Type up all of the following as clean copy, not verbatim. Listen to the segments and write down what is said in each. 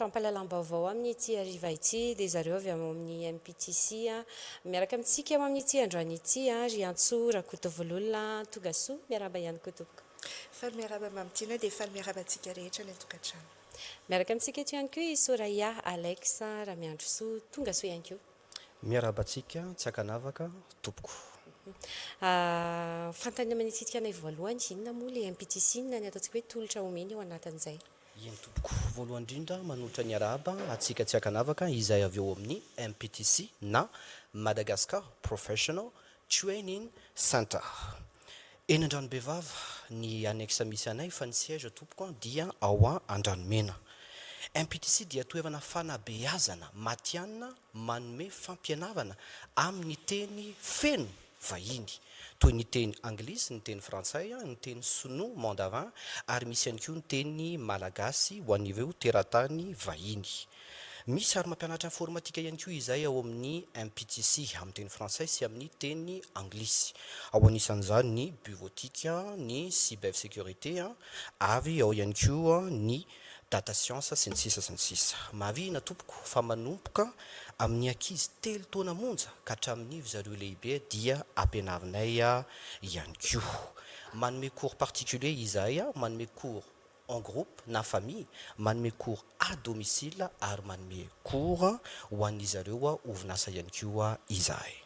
Fampahalalam-baovao amin'ity hariva ity dia zareo avy ao amin'ny MPTC miaraka amintsika eo amin'ity androany ity, ry Antso Rakotovololona. Tonga soa, miarahaba ihany koa tompoko. Faly miarahaba Mamitiana dia faly miarahaba antsika rehetra any an-tokantrano. Miaraka amintsika eto ihany koa i Soraya Alex Ramiandrisoa. Tonga soa ihany koa. Miarahaba antsika tsy ankanavaka tompoko. Fantany manitsitsika anay voalohany, inona moa ilay MPTC, inona ny ataontsika hoe tolotra omeny ao anatin'izay? Eny tompoko, voalohany indrindra manolotra ny arahaba antsika tsy ankanavaka izay avy eo amin'ny MPTC na Madagascar Professional Training Center. Eny Andranobevava ny annexe misy anay fa ny siège tompoko dia ao Andranomena. MPTC dia toerana fanabeazana matihanina manome fampianarana amin'ny teny feno vahiny, toy ny teny anglisy, ny teny frantsay, ny teny sinoa, mandarin, ary misy ihany koa ny teny malagasy ho an'ireo teratany vahiny. Misy ary mampianatra informatika ihany koa izahay ao amin'ny MPTC, amin'ny teny frantsay sy amin'ny teny anglisy. Ao anisan'izany ny bureautique, ny cybersécurité, ary ao ihany koa ny data science sy ny sisa sy ny sisa. Marihina tompoko fa manomboka amin'ny ankizy 3 taona monja ka hatramin'ny ry zareo lehibe dia ampianarinay ihany koa. Manome cours particulier izahay, manome cours en groupe na famille, manome cours à domicile ary manome cours ho an'ny zareo orinasa ihany koa izahay.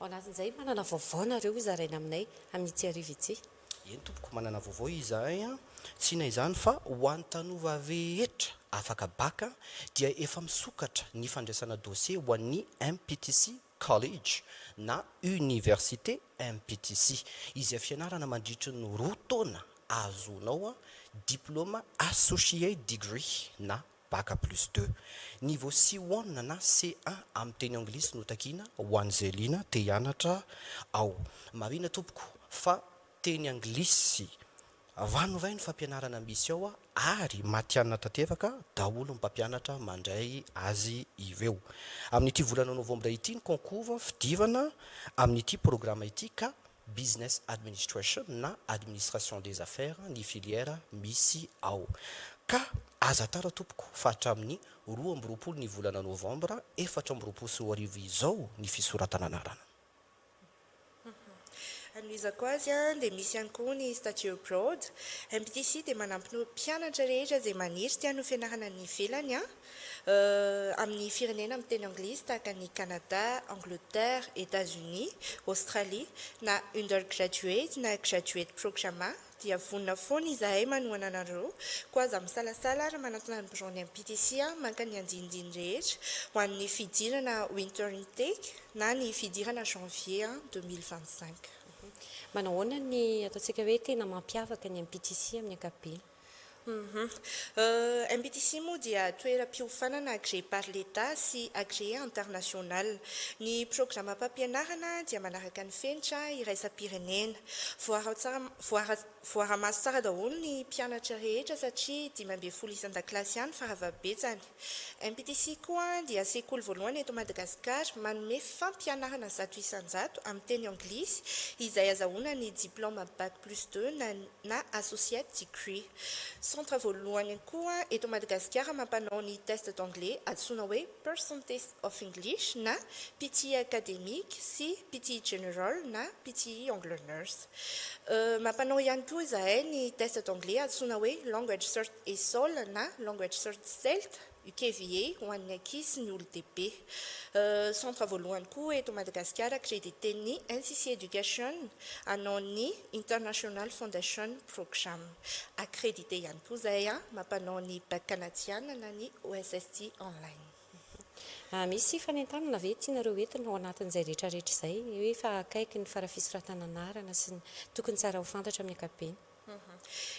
Ao anatin'izay, manana vaovao nareo hozaraina aminay amin'ity hariva ity? Eny tompoko, manana vaovao izahay. Tsy inona izany fa ho an'ny tanora rehetra afaka baka dia efa misokatra ny fandraisana dossier ho an'ny MPTC College na Université MPTC, izay fianarana mandritry ny 2 taona ahazoanao diplôme associate degree na bac +2, niveau C1 na C1 amin'ny teny anglisy no takiana ho an'izay liana te hianatra ao. Marina tompoko fa teny anglisy ranoray ny fampianarana misy ao ary matihanina tanteraka daholo ny mpampianatra mandray azy ireo. Amin'ity volana novambra ity ny concours fidirana amin'ity programme ity, ka business administration na administration des affaires ny filière misy ao. Ka aza tara tompoko fa hatramin'ny 22 ny volana novambra 2024 izao ny fisoratana anarana. Anohizako azy dia misy ihany koa ny study abroad. MPTC dia manampy ny mpianatra rehetra izay maniry te hanao fianarana any ivelany amin'ny firenena amin'ny teny anglisy tahaka ny Canada, Angleterre, États-Unis, Australie, na undergraduate na graduate programme dia vonona foana izahay manohana anareo. Koa aza misalasala ary manatona ny birao ny MPTC maka ny andinindiny rehetra ho an'ny fidirana winter intake na ny fidirana janvier 2025. Manao ahoana ny ataontsika hoe tena mampiavaka ny MPTC amin'ny ankapobeny? MPTC moa dia toeram-piofanana agréé par l'État sy agréé international. Ny programme mpampianarana dia manaraka ny fenitra iraisam-pirenena. Voara-maso tsara daholo ny mpianatra rehetra satria 15 isan-dakilasy ihany farafahabetsany. MPTC koa dia sekoly voalohany eto Madagasikara manome fampianarana 100% amin'ny teny anglisy izay azahoana ny diplôme bac +2 na associate degree. Centre voalohany koa eto Madagasikara mampanao ny test d'anglais antsoina hoe Person Test of English na PTE académique sy PTE General na PTE Young Learners. Mampanao ihany koa izahay ny test d'anglais antsoina hoe Language Cert ESOL na Language Cert CELT UKVA ho an'ny ankizy sy ny olon-dehibe. Centre voalohany koa eto Madagasikara accrédité ny NCC Education hanao ny International Foundation Program. Accrédité ihany koa izahay mampanao ny bac canadien na ny OSST online. Misy fanentanana ve tianareo entina ao anatin'izay rehetrarehetra izay hoe fa akaiky ny fara-fisoratana anarana sy ny tokony tsara ho fantatra amin'ny ankapobeny?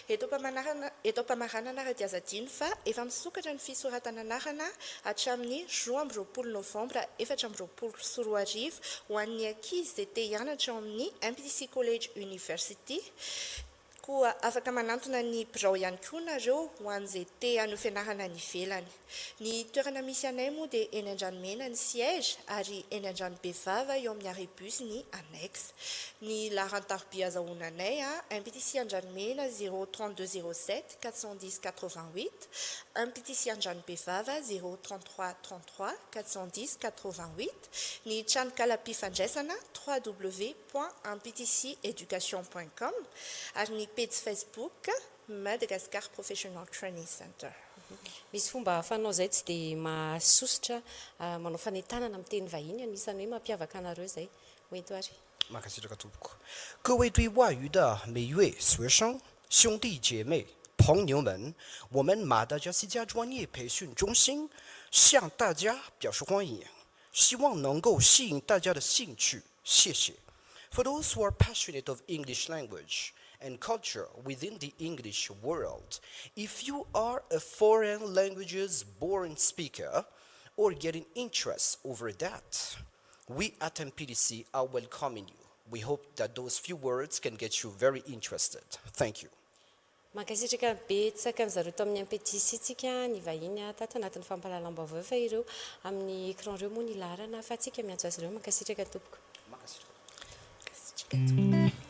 Eto am-pamaranana ary dia aza adino fa efa misokatra ny fisoratana anarana hatramin'ny 22 novambra 2024 ho an'ny ankizy izay te hianatra ao amin'ny MPTC College University. Koa afaka manantona ny birao ihany koa nareo ho an'izay te hanao fianarana any ivelany. Ny toerana misy anay moa dia eny Andranomena ny siège ary eny Andranobevava eo amin'ny arrêt bus ny annexe. Ny laharan-taroby azahoana anay: MPTC Andranomena 0 32 07 410 88. MPTC Andranobevava, 0 33 33 410 88, ny tranonkalam-pifandraisana www.mptceducation.com ary ny page Facebook Madagascar Professional Training Center. Misy fomba fanao zay tsy dia mahasosotra, manao fanentanana amin'ny teny vahiny, anisan'ny hoe mampiavaka anareo zay. Hoento ary. 马克西这个主播，各位对外语的每一位学生、兄弟姐妹、朋友们，我们马达加斯加专业培训中心向大家表示欢迎，希望能够吸引大家的兴趣。谢谢。For those who are passionate of English language and culture within the English world, if you are a foreign languages born speaker or getting interest over that, we at MPTC are welcoming you. We hope that those few words can get you very interested. Thank you. Mankasitraka betsaka ny zareo to amin'ny MPTC tsika ny vahiny tato anatin'ny fampahalalam-baovao, fa ireo amin'ny écran ireo moa ny laharana fa tsika miantso azy ireo. Mankasitraka tompoko. Mankasitraka tompoko.